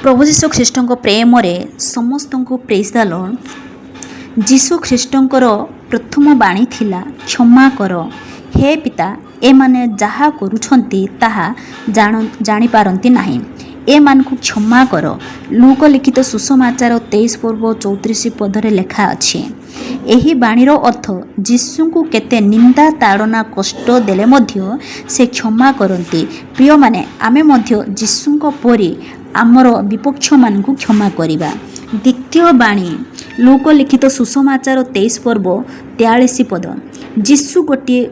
ପ୍ରଭୁ ଯୀଶୁ ଖ୍ରୀଷ୍ଟଙ୍କ ପ୍ରେମରେ ସମସ୍ତଙ୍କୁ ପ୍ରେଜ୍ ଦ ଲର୍ଡ଼। ଯୀଶୁ ଖ୍ରୀଷ୍ଟଙ୍କର ପ୍ରଥମ ବାଣୀ ଥିଲା, "କ୍ଷମା କର ହେ ପିତା, ଏମାନେ ଯାହା କରୁଛନ୍ତି ତାହା ଜାଣିପାରନ୍ତି ନାହିଁ। ଏମାନଙ୍କୁ କ୍ଷମା କର।" ଲୂକ ଲିଖିତ ସୁସମାଚାର 23 ପର୍ବ 34 ପଦରେ ଲେଖା ଅଛି। ଏହି ବାଣୀର ଅର୍ଥ, ଯୀଶୁଙ୍କୁ କେତେ ନିନ୍ଦା, ତାଡ଼ନା, କଷ୍ଟ ଦେଲେ ମଧ୍ୟ ସେ କ୍ଷମା କରନ୍ତି। ପ୍ରିୟମାନେ, ଆମେ ମଧ୍ୟ ଯୀଶୁଙ୍କ ପରି ଆମର ବିପକ୍ଷମାନଙ୍କୁ କ୍ଷମା କରିବା। ଦ୍ୱିତୀୟ ବାଣୀ, ଲୂକ ଲିଖିତ ସୁସମାଚାର 23 ପର୍ବ 43 ପଦ। ଯୀଶୁ ଗୋଟିଏ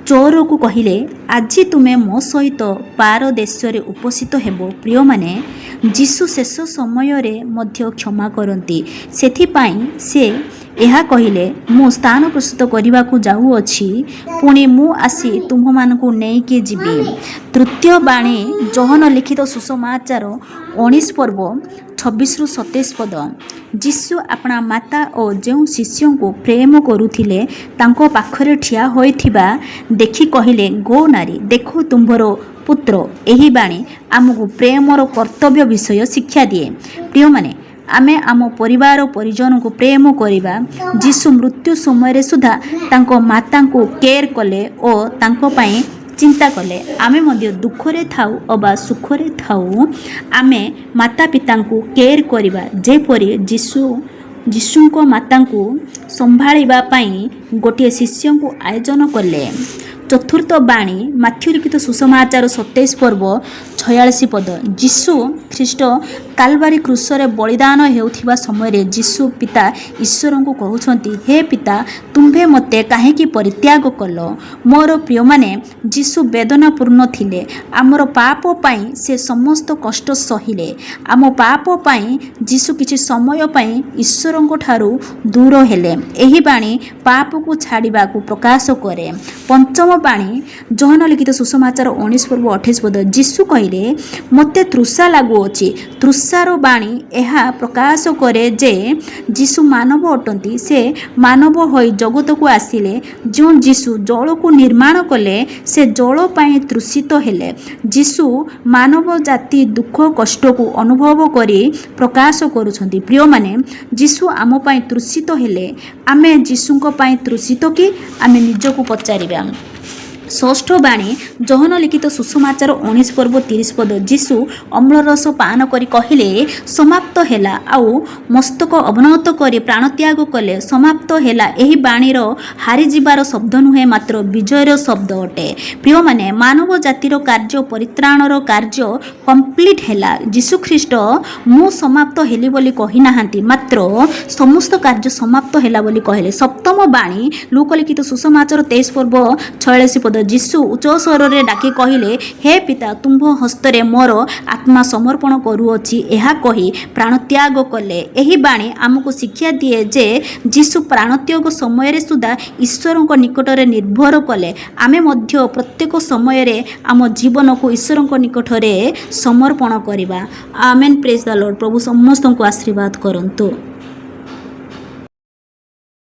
ଚୋରକୁ କହିଲେ, "ଆଜି ତୁମେ ମୋ ସହିତ ପାରଦୀଶରେ ଉପସ୍ଥିତ ହେବ।" ପ୍ରିୟମାନେ, ଯୀଶୁ ଶେଷ ସମୟରେ ମଧ୍ୟ କ୍ଷମା କରନ୍ତି। ସେଥିପାଇଁ ସେ ଏହା କହିଲେ, "ମୁଁ ସ୍ଥାନ ପ୍ରସ୍ତୁତ କରିବାକୁ ଯାଉଅଛି, ପୁଣି ମୁଁ ଆସି ତୁମ୍ଭମାନଙ୍କୁ ନେଇକି ଯିବି।" ତୃତୀୟ ବାଣୀ, ଯୋହନ ଲିଖିତ ସୁସମାଚାର 19 ପର୍ବ 26ରୁ 27 ପଦ। ଯୀଶୁ ଆପଣା ମାତା ଓ ଯେଉଁ ଶିଷ୍ୟଙ୍କୁ ପ୍ରେମ କରୁଥିଲେ, ତାଙ୍କ ପାଖରେ ଠିଆ ହୋଇଥିବା ଦେଖି କହିଲେ, "ଗୋ ନାରୀ, ଦେଖ ତୁମ୍ଭର ପୁତ୍ର।" ଏହି ବାଣୀ ଆମକୁ ପ୍ରେମର କର୍ତ୍ତବ୍ୟ ବିଷୟ ଶିକ୍ଷା ଦିଏ। ପ୍ରିୟମାନେ, ଆମେ ଆମ ପରିବାର ପରିଜନଙ୍କୁ ପ୍ରେମ କରିବା। ଯୀଶୁ ମୃତ୍ୟୁ ସମୟରେ ସୁଦ୍ଧା ତାଙ୍କ ମାତାଙ୍କୁ କେୟାର କଲେ ଓ ତାଙ୍କ ପାଇଁ ଚିନ୍ତା କଲେ। ଆମେ ମଧ୍ୟ ଦୁଃଖରେ ଥାଉ ଅବା ସୁଖରେ ଥାଉ, ଆମେ ମାତା ପିତାଙ୍କୁ କେୟାର କରିବା, ଯେପରି ଯୀଶୁ ଯୀଶୁଙ୍କ ମାତାଙ୍କୁ ସମ୍ଭାଳିବା ପାଇଁ ଗୋଟିଏ ଶିଷ୍ୟଙ୍କୁ ଆୟୋଜନ କଲେ। ଚତୁର୍ଥ ବାଣୀ, ମାଥ୍ୟୁ ଲିଖିତ ସୁସମାଚାର 27 ପର୍ବ 46 ପଦ। ଯୀଶୁ ଖ୍ରୀଷ୍ଟ କାଲବାରୀ କ୍ରୁଶରେ ବଳିଦାନ ହେଉଥିବା ସମୟରେ ଯୀଶୁ ପିତା ଈଶ୍ୱରଙ୍କୁ କହୁଛନ୍ତି, "ହେ ପିତା, ତୁମ୍ଭେ ମୋତେ କାହିଁକି ପରିତ୍ୟାଗ କଲ?" ମୋର ପ୍ରିୟମାନେ, ଯୀଶୁ ବେଦନାପୂର୍ଣ୍ଣ ଥିଲେ। ଆମର ପାପ ପାଇଁ ସେ ସମସ୍ତ କଷ୍ଟ ସହିଲେ। ଆମ ପାପ ପାଇଁ ଯୀଶୁ କିଛି ସମୟ ପାଇଁ ଈଶ୍ୱରଙ୍କ ଠାରୁ ଦୂର ହେଲେ। ଏହି ବାଣୀ ପାପକୁ ଛାଡ଼ିବାକୁ ପ୍ରକାଶ କରେ। ପଞ୍ଚମ ବାଣୀ, ଯୋହନ ଲିଖିତ ସୁସମାଚାର 19 ପର୍ବ 28 ପଦ। ଯୀଶୁ କହିଲେ, "ମୋତେ ତୃଷା ଲାଗୁଅଛି।" ତୃଷାର ବାଣୀ ଏହା ପ୍ରକାଶ କରେ ଯେ ଯୀଶୁ ମାନବ ଅଟନ୍ତି। ସେ ମାନବ ହୋଇ ଜଗତକୁ ଆସିଲେ। ଯେଉଁ ଯୀଶୁ ଜଳକୁ ନିର୍ମାଣ କଲେ, ସେ ଜଳ ପାଇଁ ତୃଷିତ ହେଲେ। ଯୀଶୁ ମାନବ ଜାତି ଦୁଃଖ କଷ୍ଟକୁ ଅନୁଭବ କରି ପ୍ରକାଶ କରୁଛନ୍ତି। ପ୍ରିୟମାନେ, ଯୀଶୁ ଆମ ପାଇଁ ତୃଷିତ ହେଲେ। ଆମେ ଯୀଶୁଙ୍କ ପାଇଁ ତୃଷିତ କି? ଆମେ ନିଜକୁ ପଚାରିବା। ଷଷ୍ଠ ବାଣୀ, ଯୋହନ ଲିଖିତ ସୁସମାଚାର 19 ପର୍ବ 30 ପଦ। ଯୀଶୁ ଅମ୍ଳରସ ପାନ କରି କହିଲେ, "ସମାପ୍ତ ହେଲା।" ଆଉ ମସ୍ତକ ଅବନତ କରି ପ୍ରାଣତ୍ୟାଗ କଲେ। ସମାପ୍ତ ହେଲା, ଏହି ବାଣୀର ହାରିଯିବାର ଶବ୍ଦ ନୁହେଁ, ମାତ୍ର ବିଜୟର ଶବ୍ଦ ଅଟେ। ପ୍ରିୟମାନେ, ମାନବ ଜାତିର କାର୍ଯ୍ୟ, ପରିତ୍ରାଣର କାର୍ଯ୍ୟ କମ୍ପ୍ଲିଟ୍ ହେଲା। ଯୀଶୁଖ୍ରୀଷ୍ଟ ମୁଁ ସମାପ୍ତ ହେଲି ବୋଲି କହିନାହାନ୍ତି, ମାତ୍ର ସମସ୍ତ କାର୍ଯ୍ୟ ସମାପ୍ତ ହେଲା ବୋଲି କହିଲେ। ସପ୍ତମ ବାଣୀ, ଲୂକ ଲିଖିତ ସୁସମାଚାର 23 ପର୍ବ 46 ପଦ। ଯୀଶୁ ଉଚ୍ଚ ସ୍ୱରରେ ଡାକି କହିଲେ, "ହେ ପିତା, ତୁମ୍ଭ ହସ୍ତରେ ମୋର ଆତ୍ମା ସମର୍ପଣ କରୁଅଛି।" ଏହା କହି ପ୍ରାଣତ୍ୟାଗ କଲେ। ଏହି ବାଣୀ ଆମକୁ ଶିକ୍ଷା ଦିଏ ଯେ ଯୀଶୁ ପ୍ରାଣତ୍ୟାଗ ସମୟରେ ସୁଦ୍ଧା ଈଶ୍ୱରଙ୍କ ନିକଟରେ ନିର୍ଭର କଲେ। ଆମେ ମଧ୍ୟ ପ୍ରତ୍ୟେକ ସମୟରେ ଆମ ଜୀବନକୁ ଈଶ୍ୱରଙ୍କ ନିକଟରେ ସମର୍ପଣ କରିବା। ଆମେନ୍। ପ୍ରେଜ୍ ଦ ଲର୍ଡ଼। ପ୍ରଭୁ ସମସ୍ତଙ୍କୁ ଆଶୀର୍ବାଦ କରନ୍ତୁ।